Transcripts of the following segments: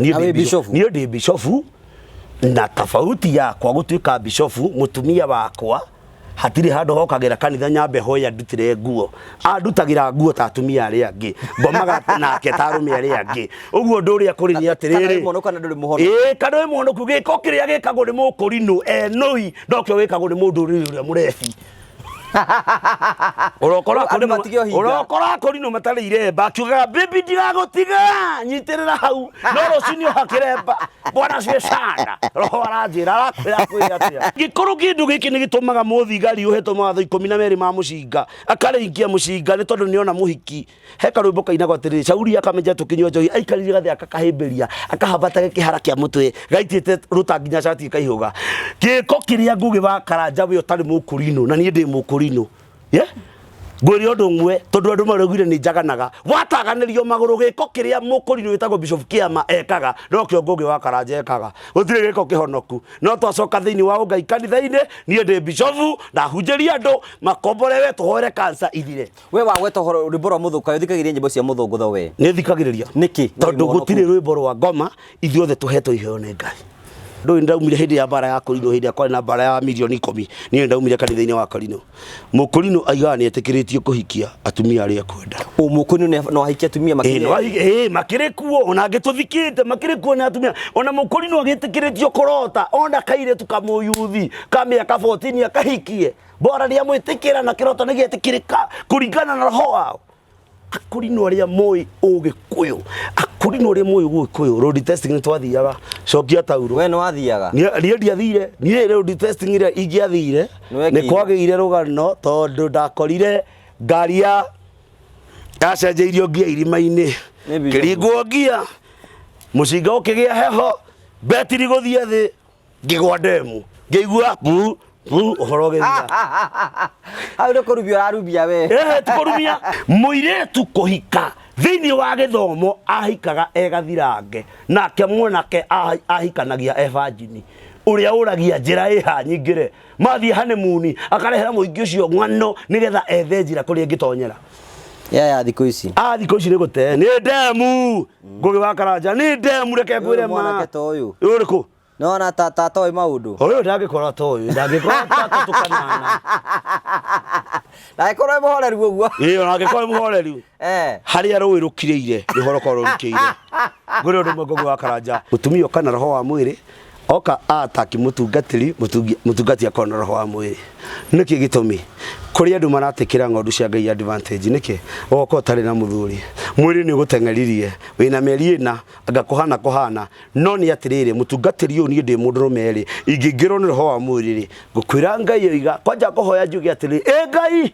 Niĩ Na ndĩ wĩ bishofu? Niĩ ndĩ bishofu na tofauti yakwa gũtuĩka bishofu mũtumia wakwa hatirĩ handũ hokagĩra kanitha nyambe hoya ndutĩre nguo. Andutagĩra nguo ta atumia arĩa angĩ, ngomaga nake ta arũme arĩa angĩ. Ũguo ũndũ ũrĩa kũrĩ nĩ Kana atĩrĩrĩ, wĩ mũhonoku kana ndũrĩ mũhonoku? Ĩĩ, kana wĩ mũhonoku, gĩko kĩrĩa gĩkagwo nĩ mũkũrinũ enũi nokĩo gĩkagwo nĩ mũndũ ũrĩa mũrebi. Ũrokora Andũ kũrinũ matige ũhinga. ũrokora kũrinũ matarĩ iremba akiugaga bibi ndigagũtiga nyitĩrĩra hau no rũcinĩ ũhakĩremba bwana cie sana roho aranjĩra arakwĩra kwĩra atĩa. Gĩkorwo kĩndũ gĩkĩ nĩ gĩtũmaga mũthigari ũhetwo mawatho 12 ma mũcinga akarĩingia mũcinga nĩ tondũ nĩona mũhiki. He karwĩmbo kainagwo atĩrĩrĩ, Shauri akamenja tũkĩnyua njohi aikarire gathĩ akakahĩmbĩria akahambata gĩkĩhara kĩa mũtwe gaitĩte rũta nginya cati ĩkaihũga. Gĩko kĩrĩa Ngũgĩ wa Karanja we ũtarĩ mũkũrinũ na niĩ ndĩ mũkũrinũ. Yeah? Ngwĩre ũndũ ũmwe tondũ andũ maraugire nĩ njaganaga wataganĩrio magũrũ gĩko kĩrĩa mũkũrinũ wĩtagwo Bishop Kĩama ekaga nokĩo Ngũgĩ wa Karanja ekaga. Gũtirĩ gĩko kĩhonoku. No twacoka thĩinĩ wa ũngai kanitha-inĩ niĩ ndĩ bishofu ndahunjĩria andũ makomborewe tũhoere kansa ithire. We wagweta ũhoro rwĩmbo rwa mũthũngũ ũthikagĩrĩria nyĩmbo cia mũthũngũtho we? Nĩ thikagĩrĩria. Nĩkĩ? Tondũ gũtirĩ rwĩmbo rwa ngoma ithuothe tũhetwo iheo nĩ Ngai. Ndũĩ ndaumire hĩndĩ ya mbara ya Korinũ, hĩndĩ ĩrĩa kwarĩ na mbara ya mirioni 10, niĩ nĩ ndaumire kanitha-inĩ wa Korinũ. Mũkorinũ aigaga nĩ etĩkĩrĩtio kũhikia atumia arĩa ekwenda. Ũ mũkorinũ no ahikie atumia Ĩĩ, makĩrĩ no ahike- ĩĩ, makĩrĩ kuo ona angĩ tũthikĩte makĩrĩ kuo nĩ atumia ona mũkorinũ agĩtĩkĩrĩtio kũrota ona kairĩtu kamũyuthi ka mĩaka 14 akahikie Bora rĩa mwĩtĩkĩra na kĩroto nĩ gĩetĩkĩrĩka kũringana na roho wao. Akũrinũ arĩa moĩ ũgĩkũyũ, akũrinũ arĩa moĩ ũgĩkũyũ, road testing nĩ twathiaga, cokia tauro. We nĩ wathiaga? Niĩ ndiathire, niĩ road testing ĩrĩa ingĩathire Nĩ wekire? nĩ kwagĩire rũgano tondũ ndakorire ngari ya yacenjeirio ngia irima-inĩ, Nĩ bishop. kĩringwo ngia, mũcinga ũkĩgĩa heho, betiri gũthiĩ thĩ, ngĩgwa ndemu ngĩigua bu bu ũhoro ũgĩthira. Hau nĩ kũrubia ũrarubia we. Ehe, ti kũrumia. Mũirĩtu kũhika thĩinĩ wa gĩthomo ahikaga e gathirange nake mwanake ahikanagia e banjini ũrĩa ũragia njĩra ĩha nyingĩre mathiĩ honeymoon akarehera mũingĩ ũcio ng'ano nĩgetha ethe njĩra kũrĩa ĩngĩtonyera. Ya ya thikũ ici. A thikũ ici nĩ gũte nĩ ndemu Ngũgĩ wa Karanja nĩ ndemu reke ngwĩre Ũyũ ma. mwanake ta ũyũ. Ũrĩkũ? Nĩwona ta ta toĩ maũndũ. Ũyũ ndangĩkorwo atoĩ, ndangĩkorwo ta tũkanana. Ndangĩkorwo e mũhoreru ũguo. Ĩĩ ona angĩkorwo e mũhoreru. Eh. Harĩa rũĩ rũkirĩire nĩho rũkorwo rũrikĩire. Ngwĩre ũndũ ũmwe Ngũgĩ wa Karanja. Mũtumia oka na roho wa mwĩrĩ, oka ataki mũtungatĩri, mũtungati akorwo na roho wa mwĩrĩ. Nĩkĩ gĩtũmi? Kũrĩ andũ maratĩkĩra ng'ondu cia Ngai advantage. Nĩkĩ? Ũgoka ũtarĩ na mũthuri. Mwĩrĩ nĩ ũgũteng'eririe. Wĩna mĩeri ĩna, anga kũhana kũhana. No nĩ atĩrĩrĩ, mũtungatĩri ũyũ niĩ ndĩ mũndũrũme-rĩ, ingĩingĩrwo nĩ roho wa mwĩrĩ-rĩ, ngũkwĩra Ngai oiga, kwanja ngũhoya njuge atĩrĩrĩ, ĩ Ngai,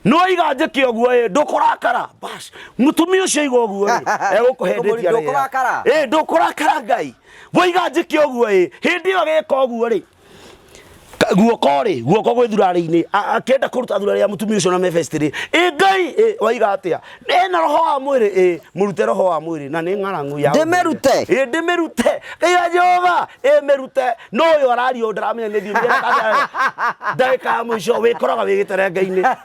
nĩwoiga njĩke ũguo ĩ, ndũkũrakara? Bas, mũtumia ũcio aiga ũguo-rĩ, egũkũhendĩtie arĩa. Ndũkũrakara? Ĩ, ndũkũrakara Ngai, woiga njĩke ũguo ĩ, hĩndĩ ĩyo agĩka ũguo-rĩ, guoko rĩ, guoko gwĩ thurarĩ-inĩ, akĩenda kũruta thurarĩ ya mũtumia ũcio na me best rĩ, ĩ Ngai, ĩ, waiga atĩa? Ĩna roho wa mwĩrĩ, ĩ, mũrute roho wa mwĩrĩ, na nĩ ng'arangu ya ũndũire. Ndĩmĩrute? Ĩ, ndĩmĩrute. Ngai wa Jehova, ĩ, mĩrute. No ũyũ araria ũũ ndaramenya nĩ thiomi ĩrĩa ndagĩka ya mũico wĩkoraga wĩ gĩterenge-inĩ.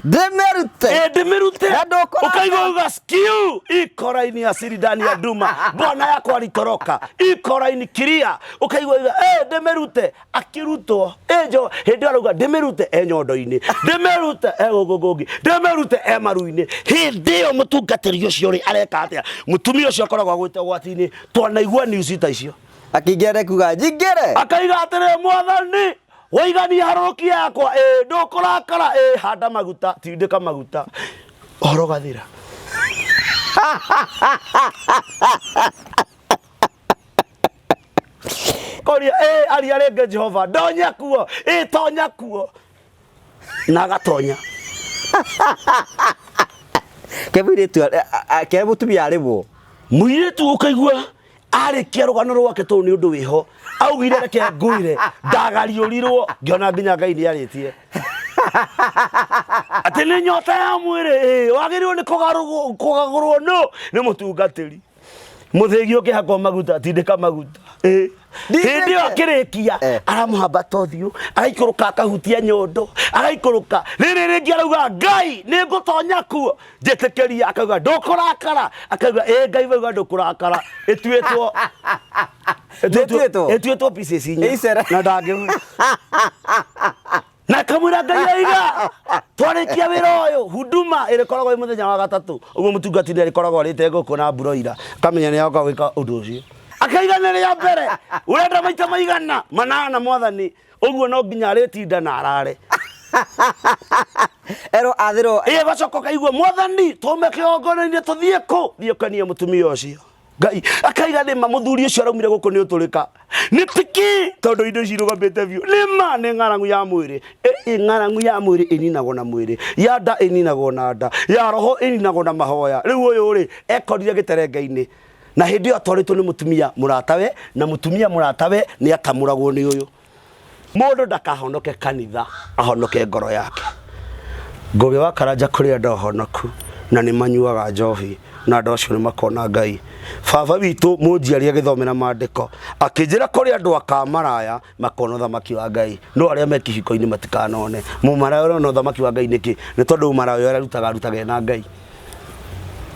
Ndĩmĩrute. Ĩ, ndĩmĩrute. Na ndũkũrakara. Ũkaigua uga skiu iko raini ya siri ndani ya nduma bwana yakwa alitoroka iko raini kiria ũkaigua uga ĩ ndĩmĩrute akĩrutwo ĩnjo hĩndĩ ĩyo arauga ndĩmĩrute e nyondo-inĩ ndĩmĩrute e gũkũ kũngĩ ndĩmĩrute e maru-inĩ hĩndĩ ĩyo mũtungatĩri ũcio rĩ areka atĩa mũtumia ũcio akoragwo agwĩte ũgwati-inĩ twanaigua news ta icio. Akĩingĩra kuga njingĩre. Akaiga atĩrĩ mwathani waigania harũrũki yakwa ĩ ndũkũrakara ĩ handa maguta tindĩka maguta ũhoro ũgathira. Koria ĩ aria rĩngĩ Jehova ndonya kuo ĩ tonya kuo na agatonya. Ke mũirĩtu ke mũtumia arĩmwo. Mũirĩtu ũkaigua arĩkia rũgano rwake tondũ nĩ ũndũ wĩho augire reke ngwĩre ndagariũrirwo ngĩona nginya Ngai nĩ arĩtie atĩ nĩ nyota ya mwĩrĩ ĩ wagĩrĩirwo nĩ kũgarũrwo nũ nĩ mũtungatĩri. Mũthĩgi ũkĩhakwo maguta, tindĩka maguta. Ĩ. Ndindĩke. Hĩndĩ ĩyo akĩrĩkia, aramũhambata ũthiũ, agaikũrũka akahutia nyondo, agaikũrũka. Rĩrĩ rĩngĩ arauga, Ngai, nĩ ngũtonya kuo. Njĩtĩkĩria, akauga, ndũkũrakara. Akauga, ĩ Ngai wauga ndũkũrakara. Ĩtuĩtwo. Ĩtuĩtwo? Ĩtuĩtwo pieces inya. Icere. Na ndangĩhũra. Na akamwĩra Ngai aiga twarĩkia wĩra ũyũ huduma ĩrĩkoragwo ĩ mũthenya wa gatatũ ũguo mũtungati nĩ arĩkoragwo arĩte ngũkũ na mburoira akamenya nĩ agoka gwĩka ũndũ ũcio akaiga nĩ rĩa mbere ũrenda maita maigana manana mwathani ũguo no nginya arĩtinda na arare. Erwo athĩrwo. Ĩ gacoka ũkaigua mwathani tũme kĩgongona-inĩ tũthiĩ kũ thiĩ ũkenie mũtumia ũcio. Ngai akaiga nĩ ma mũthuri ũcio araumire gũkũ nĩ ũtũrĩka nĩ tiki tondũ indo ici irũgamĩte biũ nĩ ma nĩ ng'aragu ya mwĩrĩ. Ĩ ng'aragu ya mwĩrĩ ĩninagwo na mwĩrĩ, ya nda ĩninagwo na nda, ya roho ĩninagwo na mahoya. Rĩu ũyũ rĩ ekorire gĩterenge-inĩ na hĩndĩ ĩyo atwarĩtwo nĩ mũtumia mũratawe, na mũtumia mũratawe nĩ akamũragwo nĩ ũyũ. Mũndũ ndakahonoke kanitha, ahonoke ngoro yake. Ngũgĩ wa Karanja kũrĩ andũ ahonoku na nĩ manyuaga njohi na andũ acio nĩ makona Ngai. Baba witũ mũnjiari agĩthomera maandĩko akĩnjĩra kũrĩ andũ akamaraya makona ũthamaki wa Ngai, no arĩa me kĩhiko-inĩ matikanone. Mũmaraya ũrona ũthamaki wa Ngai nĩkĩ? Nĩ tondũ ũmaraya ũrĩa arutaga arutaga ena Ngai.